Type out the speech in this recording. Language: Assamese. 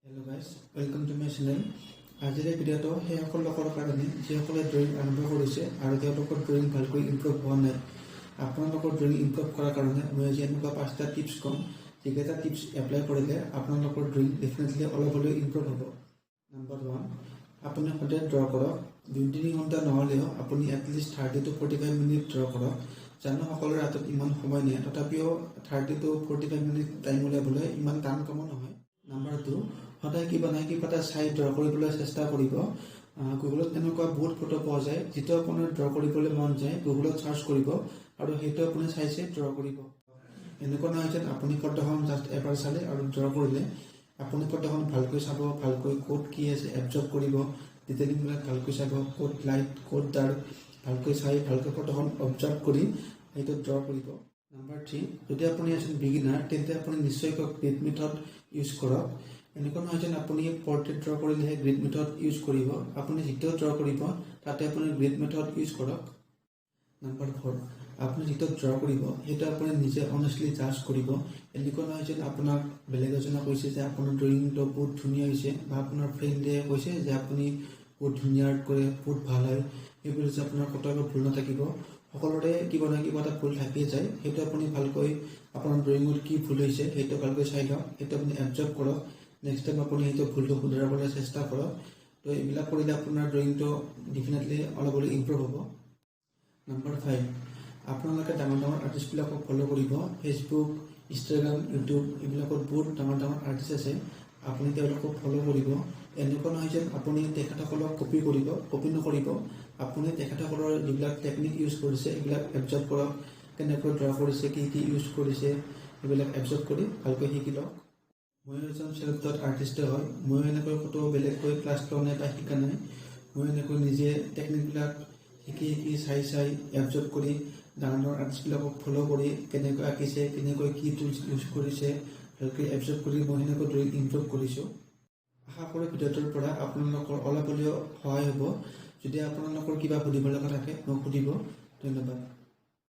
Hello guys, welcome to my channel. আজিৰ এই ভিডিঅ'টো সেইসকল লোকৰ কাৰণে, যিসকলে ড্ৰয়িং আৰম্ভ কৰিছে আৰু তেওঁলোকৰ ড্ৰয়িং ভালকৈ ইম্প্ৰুভ হোৱা নাই। আপোনালোকৰ ড্ৰয়িং ইম্প্ৰুভ কৰাৰ কাৰণে মই আজি এনেকুৱা পাঁচটা টিপছ ক'ম, যিকেইটা টিপছ এপ্লাই কৰিলে আপোনালোকৰ ড্ৰয়িং ডেফিনেটলি অলপ হ'লেও ইম্প্ৰুভ হ'ব। নাম্বাৰ 1, আপুনি সদায় ড্ৰ কৰক। 2-3 ঘণ্টা নহ'লেও আপুনি at least 30 to 45 minute draw কৰক। জানো, সকলোৰে হাতত ইমান সময় নাই, তথাপিও 30 to 45 minute time উলিয়াবলৈ ইমান টান কামো নহয়। নাম্বাৰ 2, সদায় কিবা নহয় কিবা এটা চাই ড্ৰ কৰিবলৈ চেষ্টা কৰিব। গুগলত তেনেকুৱা বহুত ফটো পোৱা যায়। যিটো আপোনাৰ ড্ৰ কৰিবলৈ মন যায়, গুগলত চাৰ্চ কৰিব আৰু সেইটো আপুনি চাই চাই ড্ৰ কৰিব। এনেকুৱা নহয় যেন আপুনি ফটোখন জাষ্ট এবাৰ চালে আৰু ড্ৰ কৰিলে। আপুনি ফটোখন ভালকৈ চাব, ভালকৈ ক'ত কি আছে এবজৰ্ভ কৰিব, ডিটেইলিংবিলাক ভালকৈ চাব, ক'ত লাইট, ক'ত ডাৰ্ক, ভালকৈ চাই, ভালকৈ ফটোখন অবজাৰ্ভ কৰি সেইটো ড্ৰ কৰিব। নাম্বাৰ 3, যদি আপুনি এজন বিগিনাৰ, তেন্তে আপুনি নিশ্চয়কৈ গ্ৰীড মেথড ইউজ কৰক। এনেকুৱা নহয় যেন আপুনি পৰ্ট্ৰেট ড্ৰ কৰিলেহে গ্ৰীড মেথড ইউজ কৰিব। আপুনি যিটো ড্ৰ কৰিব, তাতে আপুনি গ্ৰীড মেথড ইউজ কৰক। নাম্বাৰ 4, আপুনি যিটো ড্ৰ কৰিব, সেইটো আপুনি নিজে অনেষ্টলি জাজ কৰিব। এনেকুৱা নহয় যেন আপোনাক বেলেগ এজনে কৈছে যে আপোনাৰ ড্ৰয়িংটো বহুত ধুনীয়া হৈছে বা আপোনাৰ ফ্ৰেণ্ডে কৈছে যে আপুনি বহুত ধুনীয়া আৰ্ট কৰে, বহুত ভাল হয়, সেইবুলি যে আপোনাৰ ক'তো একো ভুল নাথাকিব। সকলোৰে কিবা নহয় কিবা এটা ভুল থাকিয়ে যায়। সেইটো আপুনি ভালকৈ আপোনাৰ ড্ৰয়িঙত কি ভুল হৈছে, সেইটো ভালকৈ চাই লওক, সেইটো আপুনি এবজৰ্ভ কৰক। নেক্সট টাইম আপুনি সেইটো ভুলটো শুধৰাবলৈ চেষ্টা কৰক। তো এইবিলাক কৰিলে আপোনাৰ ড্ৰয়িংটো ডেফিনেটলি অলপ হ'লেও ইম্প্ৰুভ হ'ব। নাম্বাৰ 5, আপোনালোকে ডাঙৰ ডাঙৰ আৰ্টিষ্টবিলাকক ফ'ল' কৰিব। ফেচবুক, ইনষ্টাগ্ৰাম, ইউটিউব এইবিলাকত বহুত ডাঙৰ ডাঙৰ আৰ্টিষ্ট আছে। আপুনি তেওঁলোকক ফ'ল' কৰিব। এনেকুৱা নহয় যেন আপুনি তেখেতসকলক কপি কৰিব। কপি নকৰিব। আপুনি তেখেতসকলৰ যিবিলাক টেকনিক ইউজ কৰিছে, এইবিলাক এবজৰ্ভ কৰক। কেনেকৈ ড্ৰ কৰিছে, কি কি ইউজ কৰিছে, এইবিলাক এবজৰ্ভ কৰি ভালকৈ শিকি লওক। ময়ো এজন চেল্ফ টট আৰ্টিষ্টে হয়। ময়ো এনেকৈ ক'তো বেলেগকৈ ক্লাছ লোৱা নাই বা শিকা নাই। মই এনেকৈ নিজে টেকনিকবিলাক শিকি শিকি, চাই চাই, এবজৰ্ভ কৰি, ডাঙৰ ডাঙৰ আৰ্টিষ্টবিলাকক ফ'ল' কৰি, কেনেকৈ আঁকিছে, কেনেকৈ কি টুলছ ইউজ কৰিছে, ভালকৈ এবজৰ্ভ কৰি মই সেনেকৈ ড্ৰয়িং ইম্প্ৰুভ কৰিছোঁ। আশা কৰোঁ ভিডিঅ'টোৰ পৰা আপোনালোকৰ অলপ হ'লেও সহায় হ'ব। যদি আপোনালোকৰ কিবা সুধিব লগা থাকে, মোক সুধিব। ধন্যবাদ।